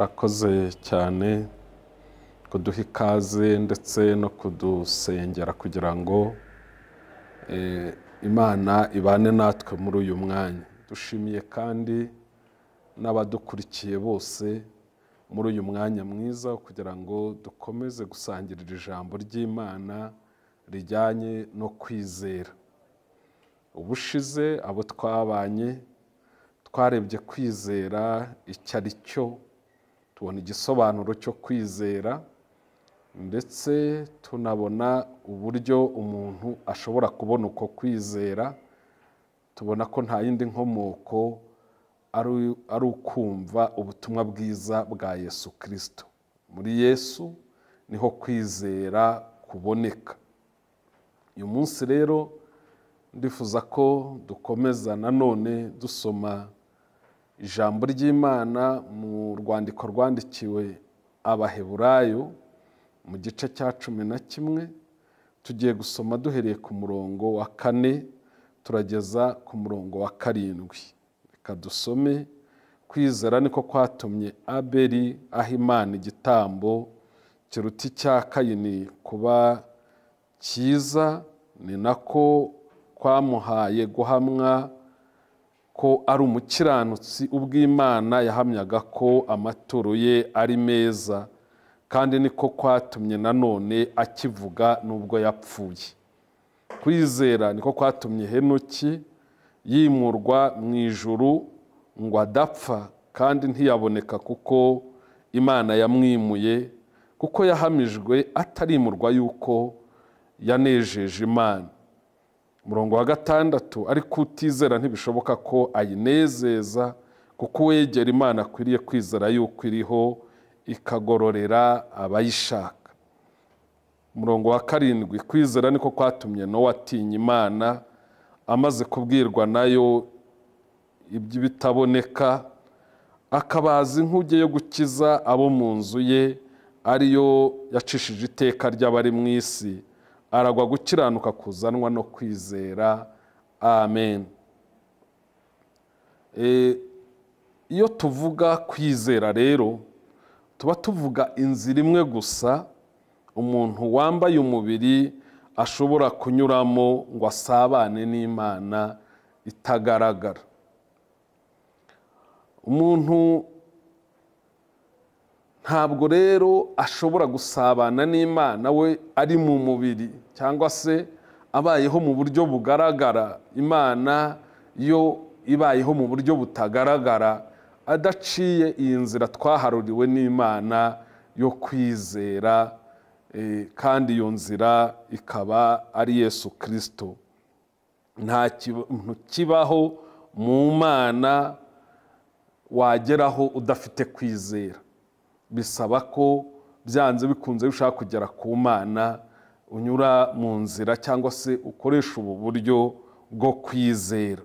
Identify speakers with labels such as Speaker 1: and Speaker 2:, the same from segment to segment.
Speaker 1: Urakoze cyane kuduha ikaze ndetse no kudusengera kugira ngo Imana ibane natwe muri uyu mwanya. Dushimiye kandi n'abadukurikiye bose muri uyu mwanya mwiza kugira ngo dukomeze gusangirira ijambo ry'Imana rijyanye no kwizera. Ubushize abo twabanye twarebye kwizera icyo ari cyo, tubona igisobanuro cyo kwizera, ndetse tunabona uburyo umuntu ashobora kubona uko kwizera. Tubona ko nta yindi nkomoko ari ukumva ubutumwa bwiza bwa Yesu Kristo. Muri Yesu niho kwizera kuboneka. Uyu munsi rero ndifuza ko dukomeza nanone dusoma ijambo ry'Imana mu rwandiko rwandikiwe Abaheburayo mu gice cya 11. Tugiye gusoma duhereye ku murongo wa 4 turageza ku murongo wa 7. Reka dusome. Kwizera niko kwatumye Abeli aha Imana igitambo kiruta icya Kayini kuba cyiza, ni nako kwamuhaye guhamwa ko ari umukiranutsi ubw'Imana yahamyaga ko amaturo ye ari meza, kandi niko kwatumye nanone akivuga nubwo yapfuye. Kwizera niko kwatumye Henoki yimurwa mu ijuru ngo adapfa, kandi ntiyaboneka kuko Imana yamwimuye, kuko yahamijwe atarimurwa yuko yanejeje Imana. Umurongo wa 6, ariko utizera ntibishoboka ko ayinezeza, kuko uwegera Imana akwiriye kwizera yuko iriho, ikagororera abayishaka. Umurongo wa 7, kwizera niko kwatumye Nowa atinya Imana amaze kubwirwa nayo iby'ibitaboneka, akabaza inkuge yo gukiza abo mu nzu ye, ariyo yacishije iteka ry'abari mu isi, aragwa gukiranuka kuzanwa no kwizera. Amen. Iyo tuvuga kwizera rero tuba tuvuga inzira imwe gusa umuntu wambaye umubiri ashobora kunyuramo ngo asabane n'Imana itagaragara. Umuntu ntabwo rero ashobora gusabana n'Imana we ari mu mubiri cyangwa se abayeho mu buryo bugaragara, Imana yo ibayeho mu buryo butagaragara, adaciye iyi nzira twaharuriwe n'Imana yo kwizera, kandi iyo nzira ikaba ari Yesu Kristo. Nta kintu kibaho mu Mana wageraho udafite kwizera. Bisaba ko byanze bikunze ushaka kugera ku Mana unyura mu nzira cyangwa se ukoresha ubu buryo bwo kwizera.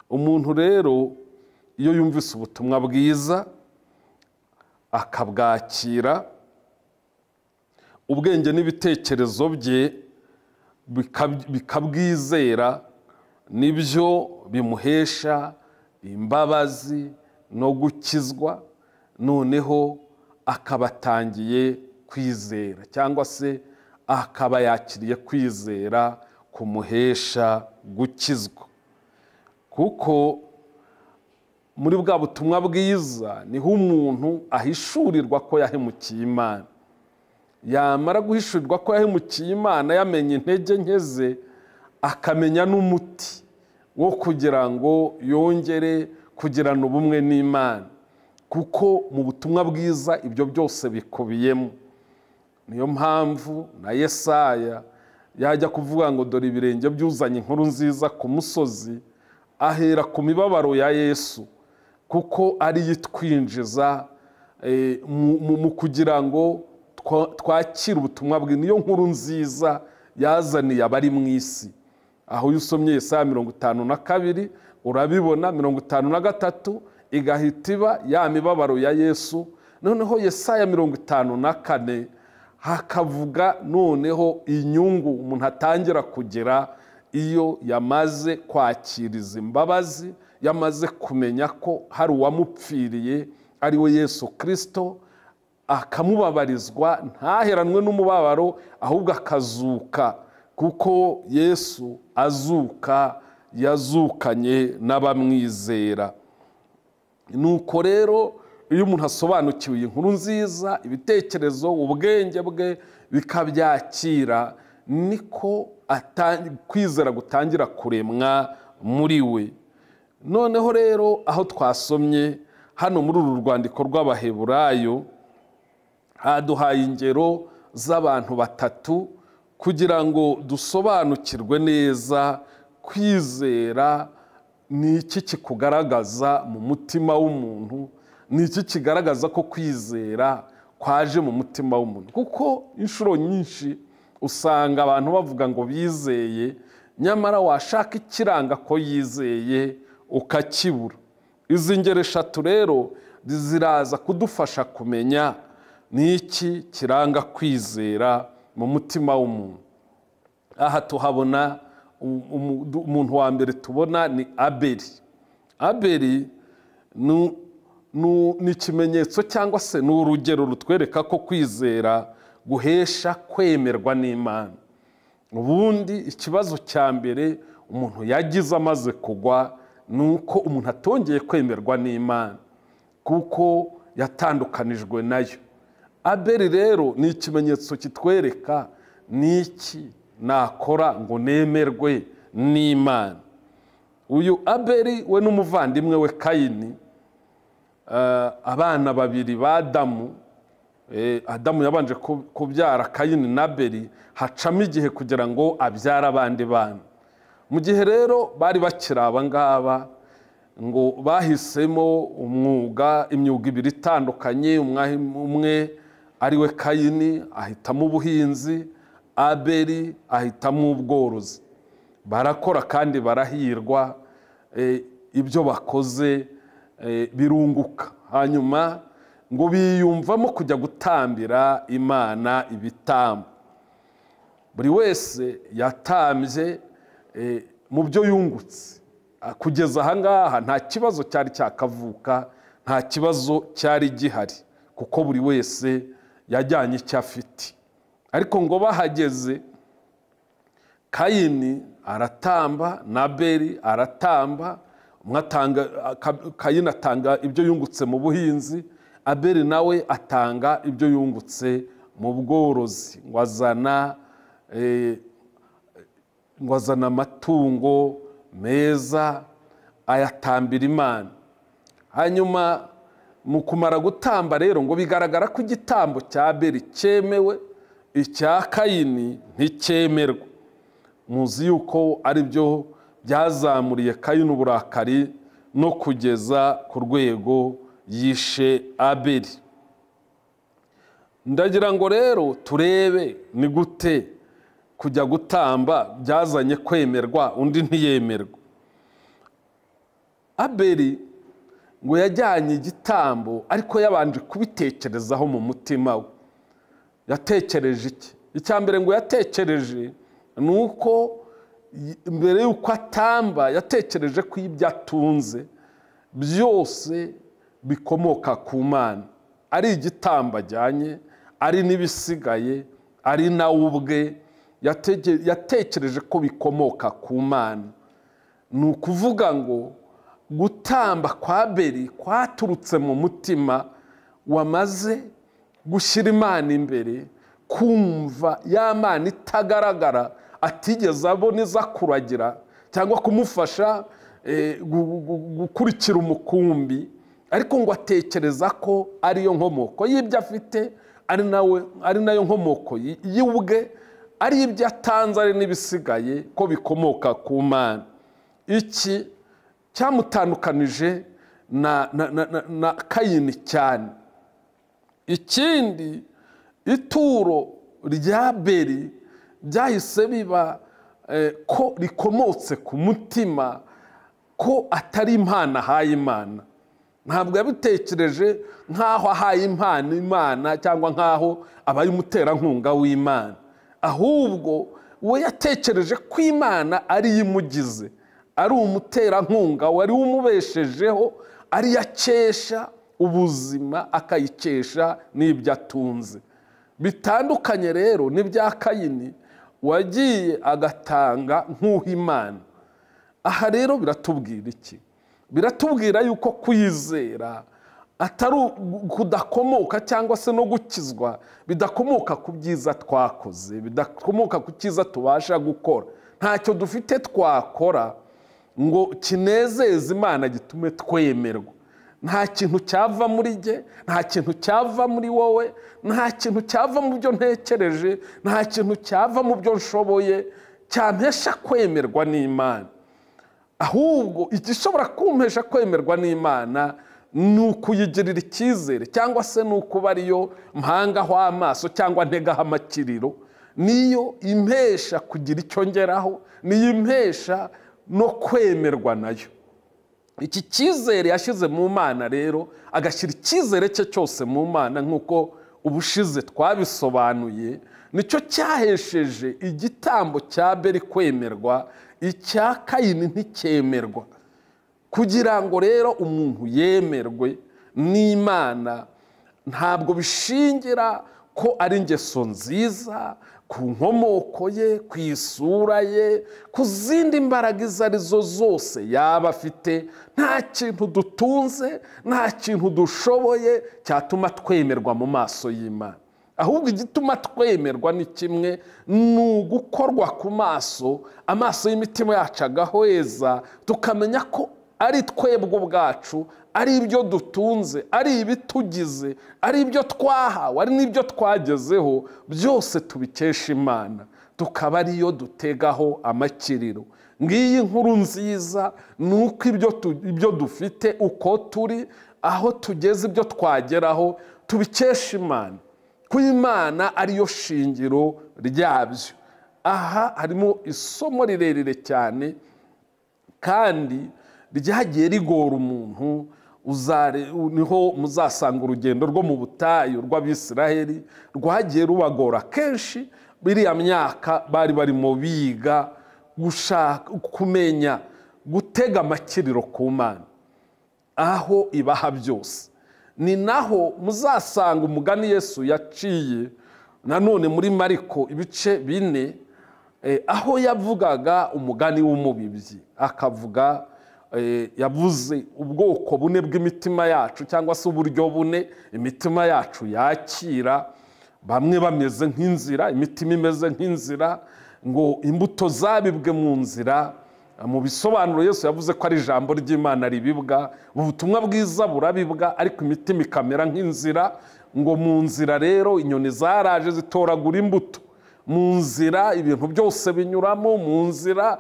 Speaker 1: Umuntu rero iyo yumvise ubutumwa bwiza akabwakira, ubwenge n'ibitekerezo bye bikabwizera, nibyo bimuhesha imbabazi no gukizwa, noneho akabatangiye kwizera cyangwa se akaba yakiriye kwizera kumuhesha gukizwa. Kuko muri bwa butumwa bwiza niho umuntu ahishurirwa ko yahemukiye Imana. Yamara guhishurirwa ko yahemukiye Imana, yamenye intege nke ze, akamenya n'umuti wo kugira ngo yongere kugirana ubumwe n'Imana. Kuko mu butumwa bwiza ibyo byose bikubiyemo. Niyo mpamvu na Yesaya yajya kuvuga ngo dore ibirenge byuzanye inkuru nziza ku musozi, ahera ku mibabaro ya Yesu, kuko ari yitwinjiza mu kugira ngo twakire ubutumwa bwe. Niyo nkuru nziza yazaniye abari mu isi. Aho iyo usomye Yesaya 52 urabibona, 53 igahita iba ya mibabaro ya Yesu. Noneho Yesaya 54 hakavuga noneho inyungu umuntu atangira kugira iyo yamaze kwakiriza imbabazi, yamaze kumenya ko hari uwamupfiriye ari we Yesu Kirisito, akamubabarizwa ntaheranwe n'umubabaro, ahubwo akazuka, kuko Yesu azuka yazukanye n'abamwizera. Nuko rero iyo umuntu asobanukiwe inkuru nziza, ibitekerezo, ubwenge bwe bikabyakira, niko kwizera gutangira kuremwa muri we. Noneho rero aho twasomye hano muri uru rwandiko rw'Abaheburayo, haduhaye ingero z'abantu batatu kugira ngo dusobanukirwe neza kwizera ni iki kikugaragaza mu mutima w'umuntu, ni iki kigaragaza ko kwizera kwaje mu mutima w'umuntu. Kuko inshuro nyinshi usanga abantu bavuga ngo bizeye, nyamara washaka ikiranga ko yizeye ukakibura. Izi ngero eshatu rero ziraza kudufasha kumenya ni iki kiranga kwizera mu mutima w'umuntu. Aha tuhabona umuntu wa mbere tubona ni Abeli. Abeli ni ikimenyetso cyangwa se ni urugero rutwereka ko kwizera guhesha kwemerwa n'Imana. Ubundi ikibazo cya mbere umuntu yagize amaze kugwa ni uko umuntu atongeye kwemerwa n'Imana, kuko yatandukanijwe nayo. Abeli rero ni ikimenyetso kitwereka niki nakora ngo nemerwe n'Imana. Uyu Abeli we n'umuvandimwe we Kayini, abana babiri ba Adamu. Adamu yabanje kubyara Kayini na Abeli, hacamo igihe kugira ngo abyare abandi bana. Mu gihe rero bari bakiri aba ngaba, ngo bahisemo umwuga, imyuga ibiri itandukanye. Umwe ari we Kayini ahitamo ubuhinzi, Abeli ahitamo ubworozi. Barakora kandi barahirwa, ibyo bakoze birunguka. Hanyuma ngo biyumvamo kujya gutambira Imana ibitambo. Buri wese yatambye mu byo yungutse. Kugeza aha ngaha nta kibazo cyari cyakavuka, nta kibazo cyari gihari, kuko buri wese yajyanye icyo afite. Ariko ngo bahageze, Kayini aratamba na Abeli aratamba. Kayini atanga ibyo yungutse mu buhinzi, Abeli nawe atanga ibyo yungutse mu bworozi. Ngo azana amatungo meza ayatambira Imana. Hanyuma mu kumara gutamba rero ngo bigaragara ko igitambo cya Abeli cyemewe, icya Kayini nticyemerwa. Muzi yuko ari byo byazamuriye Kayini uburakari no kugeza ku rwego yishe Abeli. Ndagira ngo rero turebe ni gute kujya gutamba byazanye kwemerwa undi ntiyemerwa. Abeli ngo yajyanye igitambo, ariko yabanje kubitekerezaho mu mutima we. Yatekereje iki? Icya mbere ngo yatekereje ni uko mbere y'uko atamba yatekereje ko ibyo atunze byose bikomoka ku Mana, ari igitambo ajyanye, ari n'ibisigaye, ari nawe ubwe. Yatekereje ko bikomoka ku Mana. Ni ukuvuga ngo gutamba kwa Abeli kwaturutse mu mutima wamaze gushyira Imana imbere, kumva ya Mana itagaragara atigeze abona iza kuragira cyangwa kumufasha gukurikira umukumbi, ariko ngo atekereza ko ariyo nkomoko y'ibyo afite, ari nayo nkomoko y'ubwe, ari ibyo atanze, ari n'ibisigaye, ko bikomoka ku Mana. Iki cyamutandukanije na Kayini cyane. Ikindi, ituro rya Abeli byahise biba ko rikomotse ku mutima, ko atari impano ahaye Imana. Ntabwo yabitekereje nk'aho ahaye impano Imana cyangwa nk'aho abaye umuterankunga w'Imana, ahubwo we yatekereje ko Imana ari imugize, ari umuterankunga wari umubeshejeho, ari yakesha ubuzima, akayikesha n'ibyo atunze. Bitandukanye rero n'ibya Kayini wagiye agatanga nk'uha Imana. Aha rero biratubwira iki? Biratubwira yuko kwizera atari kudakomoka cyangwa se no gukizwa bidakomoka ku byiza twakoze, bidakomoka ku cyiza tubasha gukora. Ntacyo dufite twakora ngo kinezeze Imana gitume twemerwa. Nta kintu cyava muri jye, nta kintu cyava muri wowe, nta kintu cyava mu byo ntekereje, nta kintu cyava mu byo nshoboye cyampesha kwemerwa n'Imana. Ahubwo igishobora kumpesha kwemerwa n'Imana ni ukuyigirira icyizere, cyangwa se ni ukuba ariyo mpangaho amaso cyangwa ntegaho amakiriro. Niyo impesha kugira icyo ngeraho, niyo impesha no kwemerwa nayo. Iki cyizere yashyize mu Mana rero, agashyira icyizere cye cyose mu Mana nk'uko ubushize twabisobanuye, nicyo cyahesheje igitambo cya Abeli kwemerwa, icya Kayini nticyemerwa. Kugira ngo rero umuntu yemerwe n'Imana ntabwo bishingira ko ari ingeso nziza, ku nkomoko ye, ku isura ye, ku zindi mbaraga izo arizo zose yaba afite. Nta kintu dutunze, nta kintu dushoboye cyatuma twemerwa mu maso y'Imana. Ahubwo igituma twemerwa ni kimwe, ni ugukorwa ku maso, amaso y'imitima yacu agahweza, tukamenya ko ari twebwe ubwacu, ari ibyo dutunze, ari ibitugize, ari ibyo twahawe, ari n'ibyo twagezeho, byose tubikesha Imana, tukaba ariyo dutegaho amakiriro. Ngiyi nkuru nziza ni uko ibyo dufite, uko turi, aho tugeze, ibyo twageraho tubikesha Imana, ko Imana ariyo shingiro ryabyo. Aha harimo isomo rirerire cyane kandi ryagiye rigora umuntu. Niho muzasanga urugendo rwo mu butayu rw'Abisiraheli rwagiye rubagora kenshi. Biriya myaka bari barimo biga gushaka kumenya gutega amakiriro ku Mana aho ibaha byose. Ni naho muzasanga umugani Yesu yaciye nanone muri Mariko ibice 4, aho yavugaga umugani w'umubibyi, akavuga yavuze ubwoko bune bw'imitima yacu, cyangwa se uburyo bune imitima yacu yakira. Bamwe bameze nk'inzira, imitima imeze nk'inzira, ngo imbuto zabibwe mu nzira. Mu bisobanuro Yesu yavuze ko ari ijambo ry'Imana ribibwa, ubutumwa bwiza burabibwa, ariko imitima ikamera nk'inzira. Ngo mu nzira rero inyoni zaraje zitoragura imbuto, mu nzira ibintu byose binyuramo, mu nzira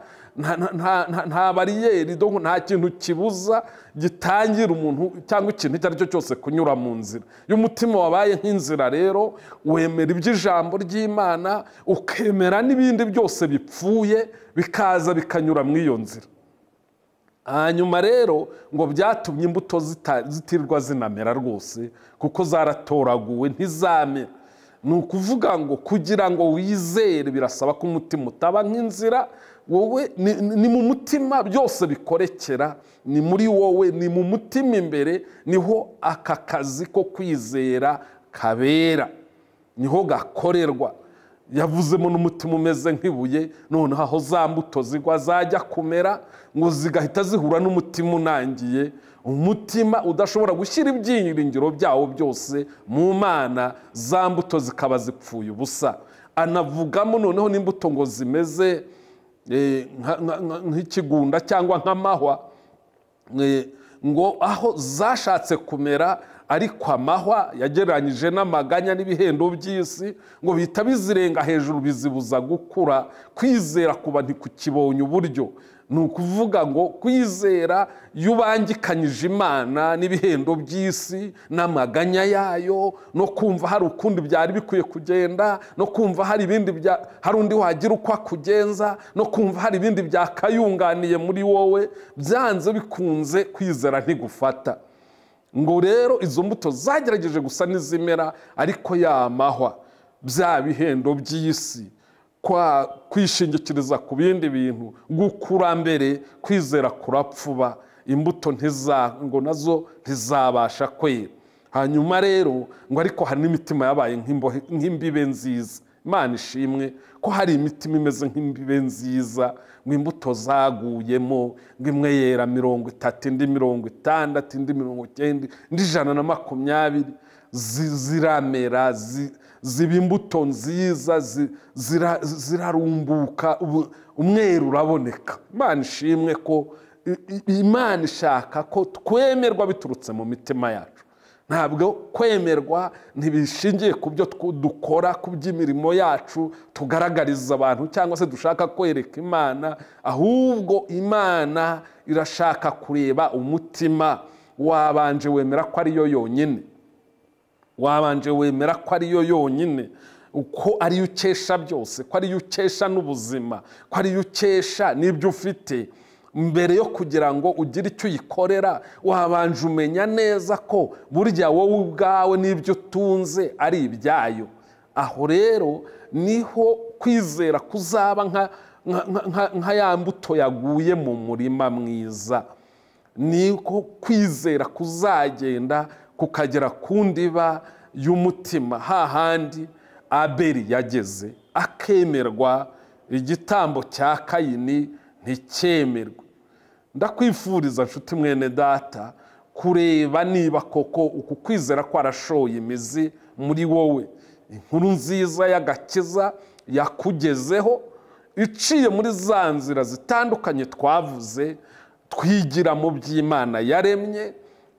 Speaker 1: nta bariyeri, nta kintu kibuza gitangira umuntu cyangwa ikintu icyo ari cyo cyose kunyura mu nzira. Iyo umutima wabaye nk'inzira rero, wemera iby'ijambo ry'Imana, ukemera n'ibindi byose bipfuye bikaza bikanyura mu iyo nzira. Hanyuma rero ngo byatumye imbuto zitirwa zinamera rwose, kuko zaratoraguwe ntizamera. Ni ukuvuga ngo kugira ngo wizere birasaba ko umutima utaba nk'inzira. Wowe ni mu mutima byose bikorekera, ni muri wowe, ni mu mutima imbere, niho aka kazi ko kwizera kabera, niho gakorerwa. Yavuzemo n'umutima umeze nk'ibuye, noneho aho za mbuto zigwa zajya kumera ngo zigahita zihura n'umutima unangiye, umutima udashobora gushyira ibyiringiro byawo byose mu Mana, za mbuto zikaba zipfuye ubusa. Anavugamo noneho n'imbuto ngo zimeze nk'ikigunda cyangwa nk'amahwa, ngo aho zashatse kumera ariko amahwa yagereranyije n'amaganya n'ibihendo by'isi, ngo bihita bizirenga hejuru bizibuza gukura. Kwizera kuba ntikukibonye uburyo. Ni ukuvuga ngo kwizera iyo ubangikanyije Imana n'ibihendo by'isi n'amaganya yayo, no kumva hari ukundi byari bikwiye kugenda, no kumva hari ibindi hari undi wagira uko akugenza, no kumva hari ibindi byakayunganiye muri wowe, byanze bikunze kwizera ntigufata. Ngo rero izo mbuto zagerageje gusa n'izimera, ariko ya mahwa, bya bihendo by'isi, kwa kwishingikiriza ku bindi bintu, gukura mbere, kwizera kurapfuba. Imbuto ngo nazo ntizabasha kwera. Hanyuma rero ngo ariko hari n'imitima yabaye nk'imbibe nziza. Imana ishimwe ko hari imitima imeze nk'imbibe nziza, ngo imbuto zaguyemo, ngo imwe yera 30, indi 60, indi 90, indi 120, ziramera, ziba imbuto nziza, zirarumbuka, umweru uraboneka. Imana ishimwe ko Imana ishaka ko twemerwa biturutse mu mitima yacu. Ntabwo kwemerwa ntibishingiye ku byo dukora, ku by'imirimo yacu tugaragariza abantu cyangwa se dushaka kwereka Imana, ahubwo Imana irashaka kureba umutima. Wabanje wemera ko ariyo yonyine, wabanje wemera ko ariyo yonyine, uko ariyo ukesha byose, ko ariyo ukesha n'ubuzima, ko ariyo ukesha n'ibyo ufite. Mbere yo kugira ngo ugire icyo uyikorera, wabanje umenya neza ko burya wowe ubwawe n'ibyo utunze ari ibyayo. Aho rero niho kwizera kuzaba nka ya mbuto yaguye mu murima mwiza. Niko kwizera kuzagenda kukagera ku ndiba y'umutima, hahandi Abeli yageze akemerwa, igitambo cya Kayini nticyemerwe. Ndakwifuriza nshuti mwene data kureba niba koko uku kwizera kwarashoye imizi muri wowe. Inkuru nziza y'agakiza yakugezeho iciye muri za nzira zitandukanye twavuze, twigira mu by'Imana yaremye.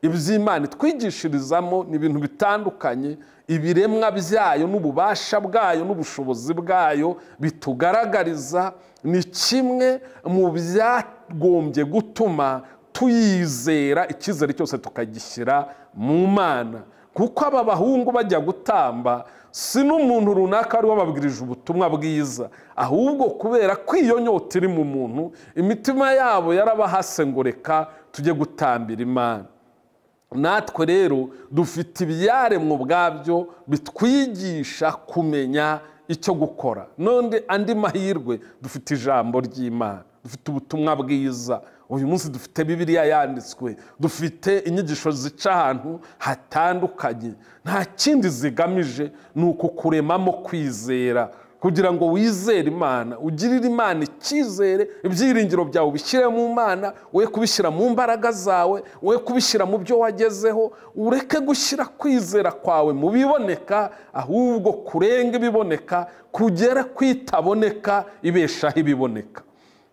Speaker 1: Iby'Imana twigishirizamo ni ibintu bitandukanye, ibiremwa byayo n'ububasha bwayo n'ubushobozi bwayo bitugaragariza ni kimwe mu byagombye gutuma tuyizera, icyizere cyose tukagishyira mu Mana. Kuko aba bahungu bajya gutamba, si n'umuntu runaka wari wababwirije ubutumwa bwiza, ahubwo kubera ko iyo nyota iri mu muntu, imitima yabo yarabahase ngo reka tujye gutambira Imana. Natwe rero dufite ibyaremwe ubwabyo bitwigisha kumenya icyo gukora. None andi mahirwe, dufite ijambo ry'Imana, dufite ubutumwa bwiza. Uyu munsi dufite Bibiliya yanditswe, dufite inyigisho zica ahantu hatandukanye. Nta kindi zigamije, ni ukukuremamo kwizera, kugira ngo wizere Imana, ugirire Imana icyizere, ibyiringiro byawe ubishyire mu Mana, we kubishyira mu mbaraga zawe, we kubishyira mu byo wagezeho, ureke gushyira kwizera kwawe mu biboneka, ahubwo kurenga ibiboneka, kugera kwitaboneka ibeshaho ibiboneka.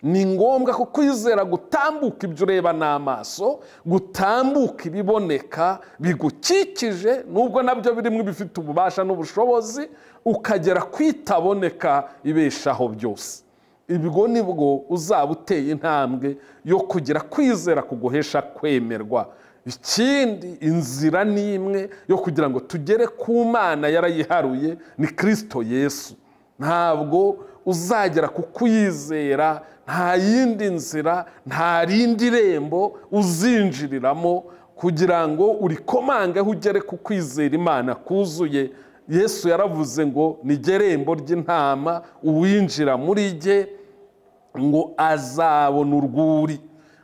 Speaker 1: Ni ngombwa ko kwizera gutambuka ibyo ureba n'amaso, gutambuka ibiboneka bigukikije, nubwo nabyo birimo ibifite ububasha n'ubushobozi, ukagera kwitaboneka ibeshaho byose. Ibwo nibwo uzaba uteye intambwe yo kugira kwizera kuguhesha kwemerwa. Ikindi, inzira ni imwe yo kugira ngo tugere ku Mana yarayiharuye, ni Kristo Yesu. Ntabwo uzagera ku kuyizera, nta yindi nzira, nta rindi rembo uzinjiriramo kugira ngo urikomangeho ugere ku kwizera Imana kuzuye. Yesu yaravuze ngo ni gerembo ry'intama, uwinjira muri jye ngo azabona urwuri.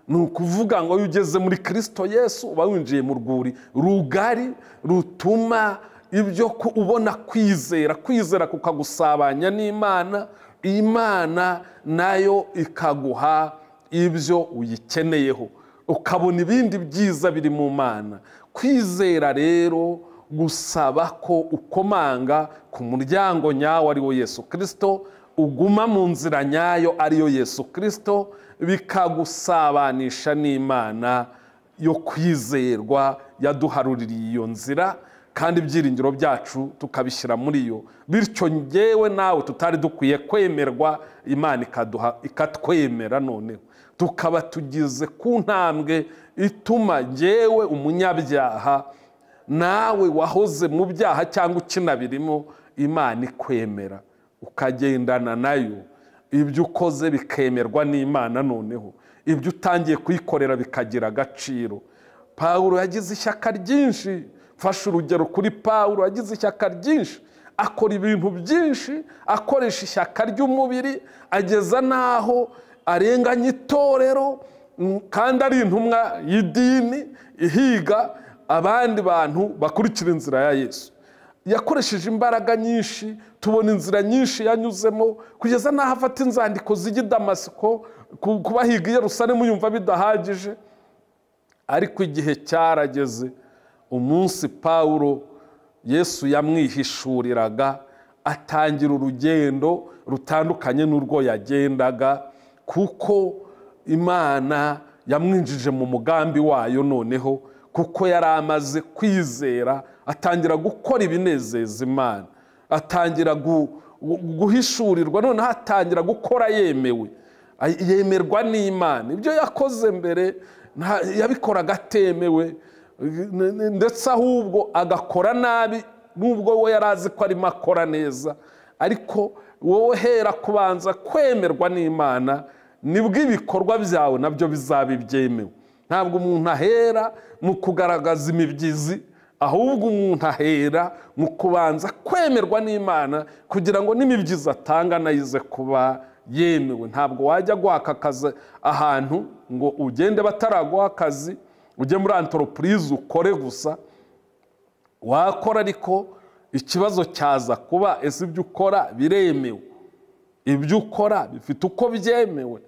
Speaker 1: Ni ukuvuga ngo iyo ugeze muri Kristo Yesu uba winjiye mu rwuri rugari rutuma ibyo ubona kwizera, kwizera kukagusabanya n'Imana, Imana nayo ikaguha ibyo uyikeneyeho, ukabona ibindi byiza biri mu Mana. Kwizera rero gusaba ko ukomanga ku muryango nyawo ari wo Yesu Kristo, uguma mu nzira nyayo ariyo Yesu Kristo, bikagusabanisha n'Imana yo kwizerwa yaduharuririye iyo nzira, kandi ibyiringiro byacu tukabishyira muri yo. Bityo njyewe nawe tutari dukwiye kwemerwa, Imana ikaduha ikatwemera, noneho tukaba tugize ku ntambwe ituma njyewe umunyabyaha, nawe wahoze mu byaha cyangwa ukinabirimo, Imana ikwemera ukagendana nayo. Ibyo ukoze bikemerwa n'Imana, noneho ibyo utangiye kuyikorera bikagira agaciro. Pawulo yagize ishyaka ryinshi. Mfashe urugero kuri Pawulo, yagize ishyaka ryinshi, akora ibintu byinshi, akoresha ishyaka ry'umubiri, ageza n'aho arenganya itorero, kandi ari intumwa y'idini ihiga abandi bantu bakurikira inzira ya Yesu. Yakoresheje imbaraga nyinshi, tubona inzira nyinshi yanyuzemo kugeza n'aho afata inzandiko zijya i Damasiko kubahiga i Yerusalemu yumva bidahagije. Ariko igihe cyarageze, umunsi Pawulo Yesu yamwihishuriraga, atangira urugendo rutandukanye n'urwo yagendaga, kuko Imana yamwinjije mu mugambi wayo noneho, kuko yari amaze kwizera, atangira gukora ibinezeza Imana, atangira guhishurirwa, noneho atangira gukora yemewe, yemerwa n'Imana. Ibyo yakoze mbere yabikoraga atemewe, ndetse ahubwo agakora nabi, nubwo we yari azi ko arimo akora neza. Ariko wowe hera kubanza kwemerwa n'Imana, nibwo ibikorwa byawe nabyo bizaba ibyemewe. Ntabwo umuntu ahera mu kugaragaza imibyizi, ahubwo umuntu ahera mu kubanza kwemerwa n'Imana kugira ngo n'imibyizi atanga nayize kuba yemewe. Ntabwo wajya guhaka akazi ahantu ngo ugende bataraguha akazi, ujye muri entreprise ukore gusa. Wakora ariko ikibazo cyaza kuba, ese ibyo ukora biremewe? Ibyo ukora bifite uko byemewe?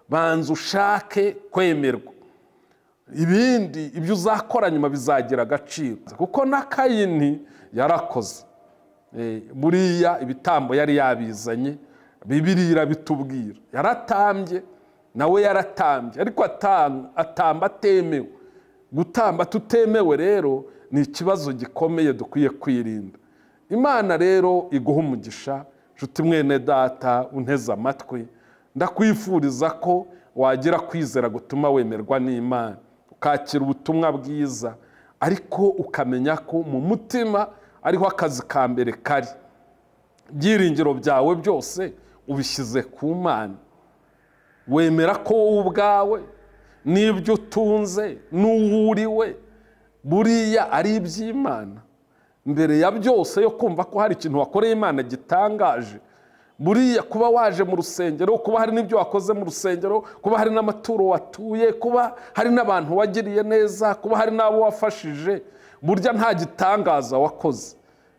Speaker 1: Banza ushake kwemerwa, ibindi ibyo uzakora nyuma bizagira agaciro. Kuko na Kayini yarakoze, buriya ibitambo yari yabizanye, Bibiliya irabitubwira, yaratambye, nawe yaratambye, ariko atamba atemewe. Gutamba tutemewe rero ni ikibazo gikomeye dukwiye kwirinda. Imana rero iguha umugisha, nshuti mwene data unteze amatwi, ndakwifuriza ko wagira kwizera gutuma wemerwa n'Imana, ukakira ubutumwa bwiza, ariko ukamenya ko mu mutima ariho akazi ka mbere kari. Ibyiringiro byawe byose ubishyize ku Mana, wemera ko wowe ubwawe n'ibyo utunze n'uwo uriwe buriya ari iby'Imana. Mbere ya byose yo kumva ko hari ikintu wakoreye Imana gitangaje, buriya kuba waje mu rusengero, kuba hari n'ibyo wakoze mu rusengero, kuba hari n'amaturo watuye, kuba hari n'abantu wagiriye neza, kuba hari n'abo wafashije, burya nta gitangaza wakoze.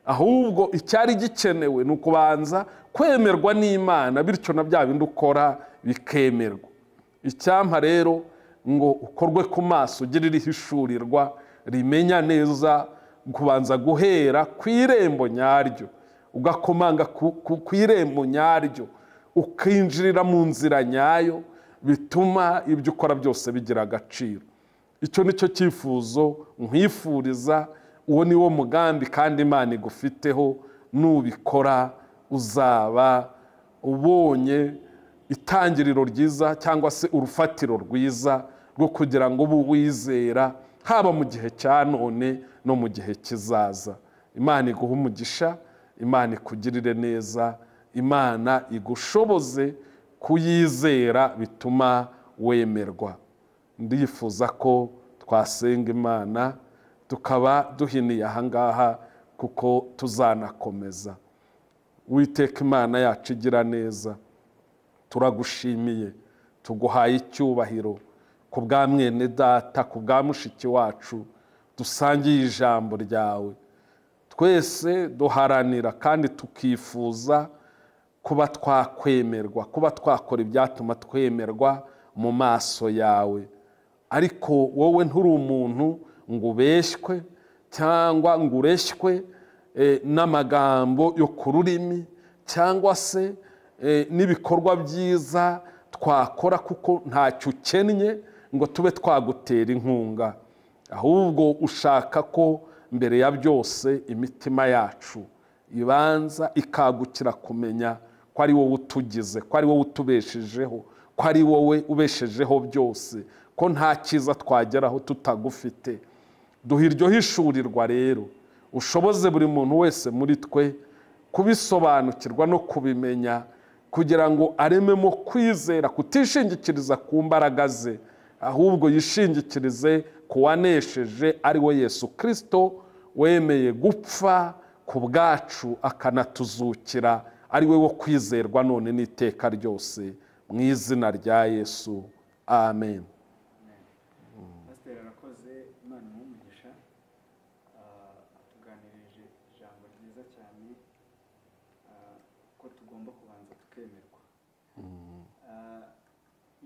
Speaker 1: Ahubwo icyari gikenewe ni ukubanza kwemerwa n'Imana, bityo na bya bindi ukora bikemerwa. Icyampa rero ngo ukorwe ku maso, ugire irihishurirwa rimenya neza kubanza guhera ku irembo nyaryo, ugakomanga ku irembo nyaryo, ukinjirira mu nzira nyayo, bituma ibyo ukora byose bigira agaciro. Icyo nicyo cyifuzo nkwifuriza, uwo ni wo mugambi kandi Imana igufiteho. Nubikora uzaba ubonye itangiriro ryiza cyangwa se urufatiro rwiza rwo kugira ngo ube wizera, haba mu gihe cya none no mu gihe kizaza. Imana iguhe umugisha, Imana ikugirire neza, Imana igushoboze kuyizera bituma wemerwa. Ndifuza ko twasenga Imana tukaba duhiniye ahangaha, kuko tuzanakomeza. Uwiteka Imana yacu igira neza, turagushimiye, tuguhaye icyubahiro ku bwa mwene data, ku bwa mushiki wacu dusangiye ijambo ryawe. Twese duharanira kandi tukifuza kuba twakwemerwa, kuba twakora ibyatuma twemerwa mu maso yawe. Ariko wowe nturi umuntu ngo ubeshywe cyangwa ngo ureshywe n'amagambo yo ku rurimi cyangwa se n'ibikorwa byiza twakora, kuko ntacyo ukennye ngo tube twagutera inkunga. Ahubwo ushaka ko mbere ya byose imitima yacu ibanza ikagukira kumenya ko ari wowe utugize, ko ari wowe utubeshejeho, ko ari wowe ubeshejeho byose, ko nta cyiza twageraho tutagufite. Duha iryo hishurirwa rero, ushoboze buri muntu wese muri twe kubisobanukirwa no kubimenya, kugira ngo arememo kwizera kutishingikiriza ku mbaraga ze, ahubwo yishingikirize ku wanesheje ari we Yesu Kristo, wemeye gupfa ku bwacu akanatuzukira, ari we wo kwizerwa none n'iteka ryose. Mu izina rya Yesu, amen.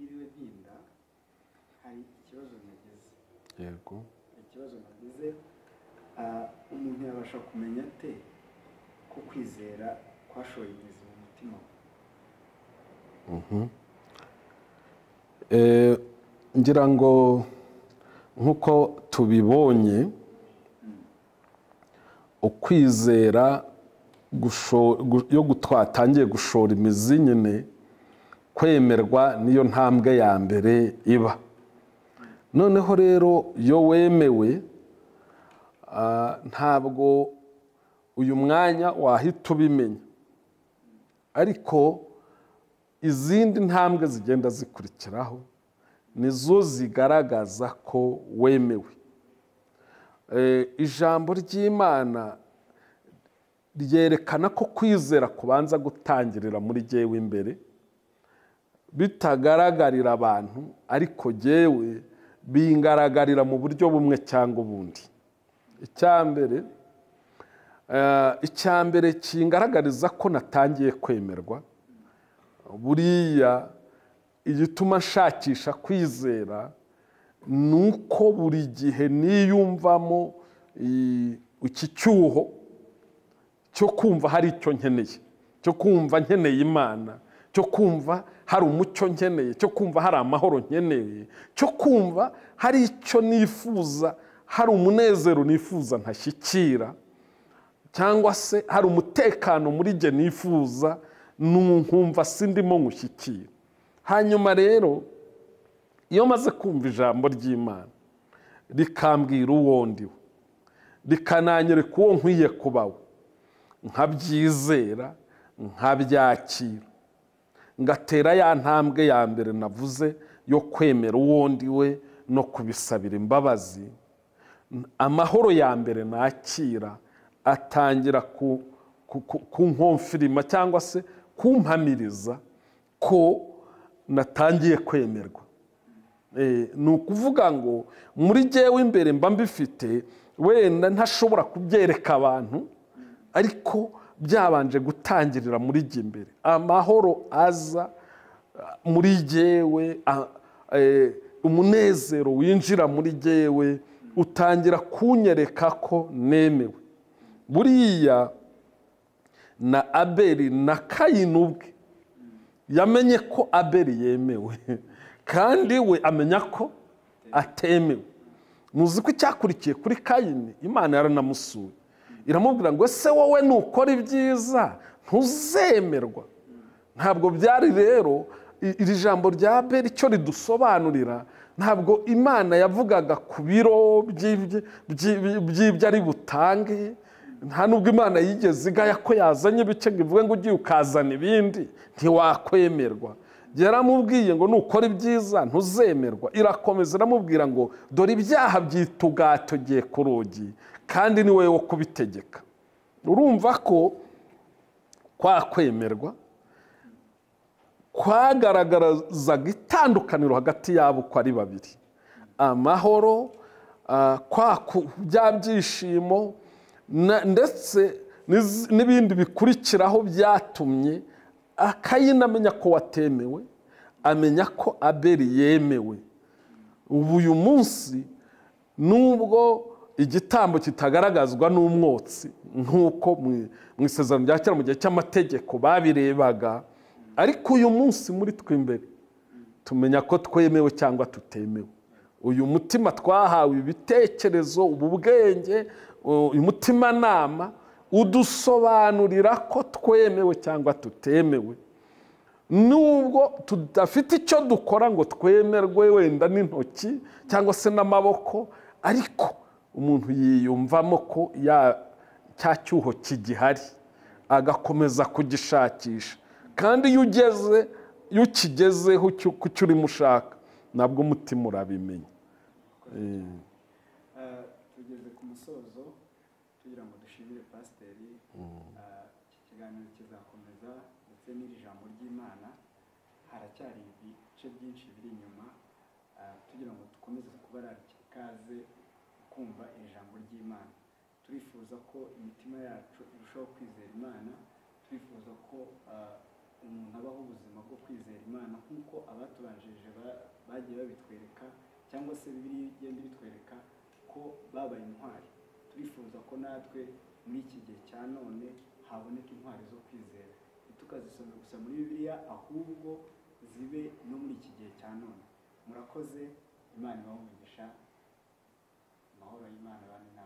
Speaker 2: Ntiriwe ntinda, hari ikibazo nagize.
Speaker 1: Yego.
Speaker 2: Ikibazo nagize, umuntu yabasha kumenya ate ko kwizera kwashoye imizi mu mutima
Speaker 1: we? Ngira ngo nk'uko tubibonye, ukwizera iyo twatangiye gushora imizi nyine, kwemerwa niyo ntambwe ya mbere iba. Noneho rero iyo wemewe, ntabwo uyu mwanya wahita ubimenya, ariko izindi ntambwe zigenda zikurikiraho nizo zigaragaza ko wemewe. Ijambo ry'Imana ryerekana ko kwizera kubanza gutangirira muri jyewe imbere, bitagaragarira abantu, ariko jyewe bingaragarira mu buryo bumwe cyangwa ubundi. Icya mbere kingaragariza ko natangiye kwemerwa, buriya igituma nshakisha kwizera ni uko buri gihe niyumvamo iki cyuho cyo kumva hari icyo nkeneye, cyo kumva nkeneye Imana, cyo kumva hari umucyo nkeneye, cyo kumva hari amahoro nkeneye, cyo kumva hari icyo nifuza, hari umunezero nifuza ntashyikira, cyangwa se hari umutekano muri jye nifuza nkumva sindimo nkushyikira. Hanyuma rero iyo maze kumva ijambo ry'Imana rikambwira uwo ndiwe, rikananyereka uwo nkwiye kubawe, nkabyizera, nkabyakira, ngatera ya ntambwe ya mbere navuze yo kwemera uwo ndiwe no kubisabira imbabazi, amahoro ya mbere nakira atangira kunkonfirima cyangwa se kumpamiriza ko natangiye kwemerwa. Ni ukuvuga ngo muri jyewe imbere mba mbifite, wenda ntashobora kubyereka abantu, ariko byabanje gutangirira muri jye imbere. Amahoro aza muri jyewe, umunezero winjira muri jyewe utangira kunyereka ko nemewe. Buriya na Abeli na Kayini ubwe yamenye ko Abeli yemewe, kandi we amenya ko atemewe. Muzi ko icyakurikiye kuri Kayini, Imana yaranamusuye iramubwira ngo ese wowe nukora ibyiza ntuzemerwa. Ntabwo byari rero iri jambo rya Abeli icyo ridusobanurira, ntabwo Imana yavugaga ku biro by'ibyo ari butange, nta nubwo Imana yigeze igaya ko yazanye ibice ngo ivuge ngo ugiye ukazana ibindi ntiwakwemerwa. Yaramubwiye ngo nukora ibyiza ntuzemerwa. Irakomeza iramubwira ngo dore ibyaha byitugatogeye ku rugi, kandi ni wowe wo kubitegeka. Urumva ko kwa kwemerwa kwagaragazaga itandukaniro hagati yabo uko ari babiri, amahoro, kwa bya byishimo, ndetse n'ibindi bikurikiraho byatumye Kayini amenya ko watemewe, amenya ko Abeli yemewe. Ubu uyu munsi nubwo igitambo kitagaragazwa n'umwotsi nk'uko mu isezerano rya kera mu gihe cy'amategeko babirebaga, ariko uyu munsi muri twe imbere tumenya ko twemewe cyangwa tutemewe. Uyu mutima twahawe ibitekerezo, ubu bwenge, uyu mutimanama udusobanurira ko twemewe cyangwa tutemewe. Nubwo tudafite icyo dukora ngo twemerwe wenda n'intoki cyangwa se n'amaboko, ariko umuntu yiyumvamo ko cya cyuho kigihari, agakomeza kugishakisha. Kandi iyo ugeze, iyo ukigezeho ku cyo urimo ushaka, nabwo umutima urabimenya.
Speaker 2: Tugeze ku musozo, tugira ngo dushimire pasiteri. Iki kiganiro kizakomeza, ndetse n'iri jambo ry'Imana haracyari ibice byinshi biri inyuma, tugira ngo dukomeze kubararikira ikaze kumva iri jambo ry'Imana. Turifuza ko imitima yacu irushaho kwizera Imana, turifuza ko umuntu abaho ubuzima bwo kwizera Imana nk'uko abatubanjirije bagiye babitwereka, cyangwa se Bibiliya igenda ibitwereka ko babaye intwari. Turifuza ko natwe muri iki gihe cya none haboneka intwari zo kwizera, ntitukazisome gusa muri Bibiliya, ahubwo zibe no muri iki gihe cya none. Murakoze, Imana ibahe umugisha, amahoro y'Imana abane namwe.